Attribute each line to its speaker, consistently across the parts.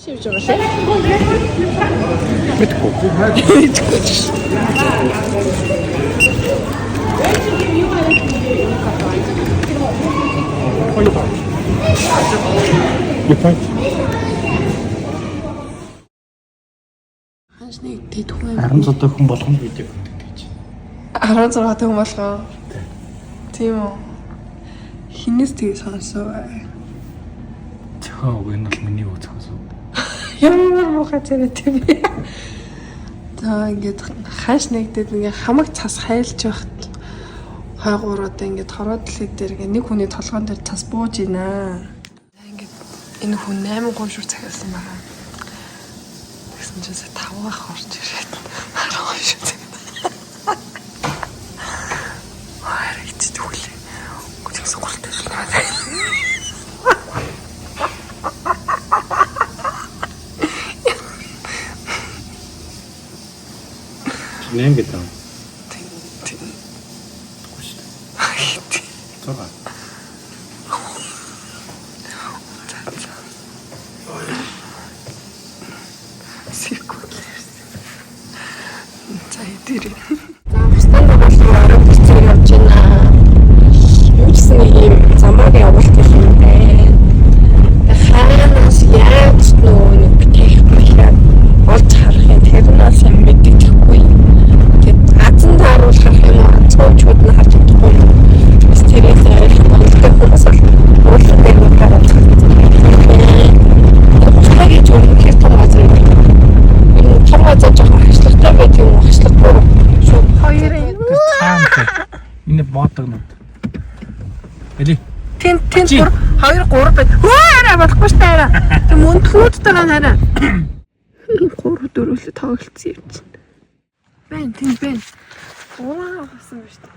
Speaker 1: Чи явж байгаа лээ.
Speaker 2: Мэдгүй.
Speaker 1: Мэдгүй ч.
Speaker 2: Япон.
Speaker 1: Ханш нэг тэд хүн
Speaker 2: 16 хүн болгоно видео өгдөг гэж.
Speaker 1: 16 хүн болгоо. Тийм үү. Хинээс тийг сонсов.
Speaker 2: Зөхөө үг энэ бол миний үг зөхөөс үг.
Speaker 1: Ямар муухай царайтай бэ? За ингээд ханш нэгдээд ингээд хамаг цас хайлж байхад хойгуур одоо ингээд хороо дэлхий дээр ингээд нэг хүний толгоон дээр цас бууж байна. За ингээд энэ хүн 8 гуйшур захиалсан байгаа. Тэгсэн чинь сая 5 ах орж ирээд 10 гуйшур захиалсан. Хараа ичиж өглөө. Тэгсэн гуртай шил.
Speaker 2: Нэм гэдэг юм.
Speaker 1: Тийм тийм.
Speaker 2: Үгүй шүү дээ. 6.
Speaker 1: Секунд. За идэрээ. За бусдын дагуул орой бэлцээр явж байна. Юу ч гэсэн нэг юм замаар явуулт юм байна. Хаанаас яаж нөгөө нэг техник олж харах юм тэр нь бол сайн мэддэхгүй. Тэгээд азан тааруул харах юм уу? Азгуучуд нь харж чадахгүй юм. Бас тэрээс ойлгохгүй. Гэхдээ хүмүүс бол уулын дээр нь хараад чадсан. Бусдаа гэж үнэхээр том газар юм. Энэ том газар жоохон хашлагтай байх юм уу? Хашлаггүй шууд хоёр юм.
Speaker 2: Тэр цаана тэр. Энэ боодогнод. Эли.
Speaker 1: Тэн тэн 3 2 3 байд. Хөө арай болохгүй шүү дээ арай. Тэр мөндхүүдтэйгээ арай. 3 4 л тоглолцсон юм чинь. Бэн тэн бэн. Гурван авсан ба шүү дээ.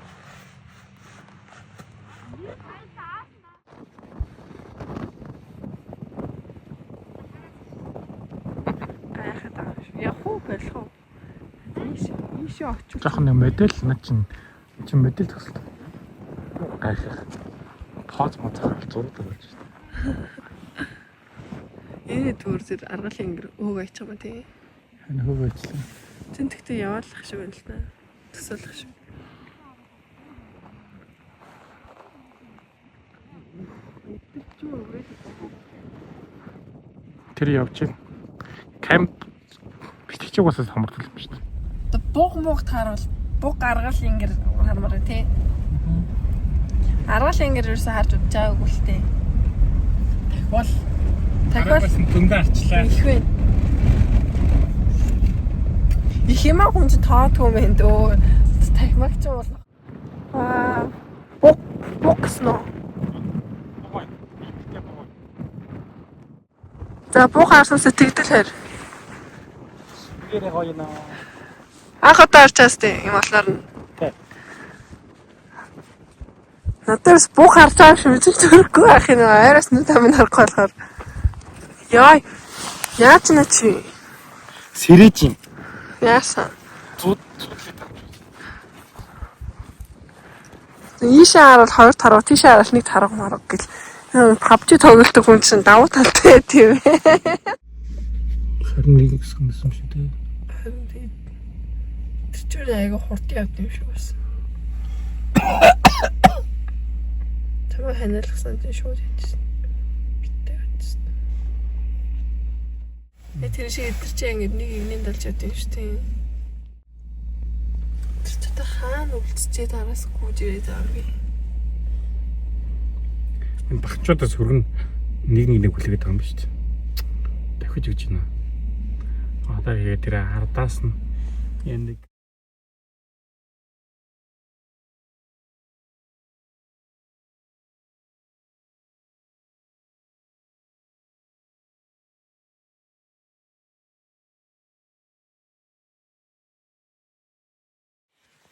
Speaker 1: Гайхаад байгаа шүү. Явах уу болох уу? Ийш ийшээ очив.
Speaker 2: Жохон нэг модель над чинь чинь модель төсөлт. Гайхах. Поз моц харал зураг болж шүү дээ.
Speaker 1: Энэ төр зэр аргал ингэр өөг айчих юм тий.
Speaker 2: Энэ хөв ажиллаа.
Speaker 1: Тэн тэгтээ яваалах шиг байна л да. Төсөөлөх шиг.
Speaker 2: Тэр явж байна. Камп битгэж угаасаа самардал юм шүү дээ.
Speaker 1: Одоо буг мууг тааруул буг аргал ингэр хармаар тий. Аргал ингэр ерөөсө харж удаж байгаагүй л тий.
Speaker 2: Тахвал
Speaker 1: Тахвал
Speaker 2: зөндөө арчлаа.
Speaker 1: их вэ. Их юм аа хүн чи тоодгүй юм байна дөө. Тахмаг чи бол аа буг буг гэсэн үү? За буг харсан сэтгэгдэл хайр.
Speaker 2: Гэрээ гоё наа.
Speaker 1: Анх удаа арчаас тий юм болохоор нь.
Speaker 2: Тий.
Speaker 1: Надаас буг харж байгаа юм шиг үзэж төрөхгүй байх юм аа. Айраас нүд амин харахгүй болохоор. Йой. Яаж нэ чи?
Speaker 2: Сэрэж юм.
Speaker 1: Яасан?
Speaker 2: Зуд зудлаа таа.
Speaker 1: Ийшээ харвал хоёр тарав, тийшээ харвал нэг тарав марав гэл. PUBG тоглолтог хүн чинь давуу талтай тийм ээ.
Speaker 2: 21 гэсэн юм шиг тий.
Speaker 1: Харин тийм. Тэр чинь айгүй хурд явд юм шиг байсан. Тамаа ханиалгасан чинь шууд ячсан. Битээ ячсан. Э тэр шиг эдэр чи ингэ нэг игнэн далж явд юм шүү тийм. Тэр ч одоо хаана үлдчихээд араас гүйж ирээд байгаа юм бэ?
Speaker 2: Энэ багчуудаас хөргөн нэг нэг нэг хүлээгээд байгаа юм ба шүү дээ. Давхиж өгч байна. Одоо тэгээд тэр ардаас нь энэ нэг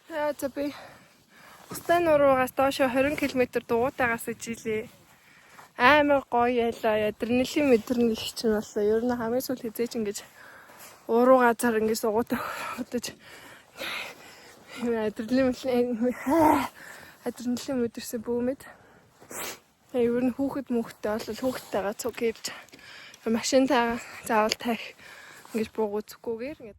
Speaker 1: За за би Устай нуруугаас доошо 20 км дугуйтаагаас ижилээ. Амар гоё ялаа. Адреналин мэдэрнэ гэх чинь боллоо. Ер нь хамгийн сүүл хизээч ингэж уруу газар ингэж дугуйтай удаж адреналин адреналин мэдэрсэн бүүмэд. Тэгээ ер нь хүүхэд мөхтэй бол хүүхэдтэйгээ цуг ирж Машинтаа заавал тарих ингэж бууг үзэхгүйгээр ингээд.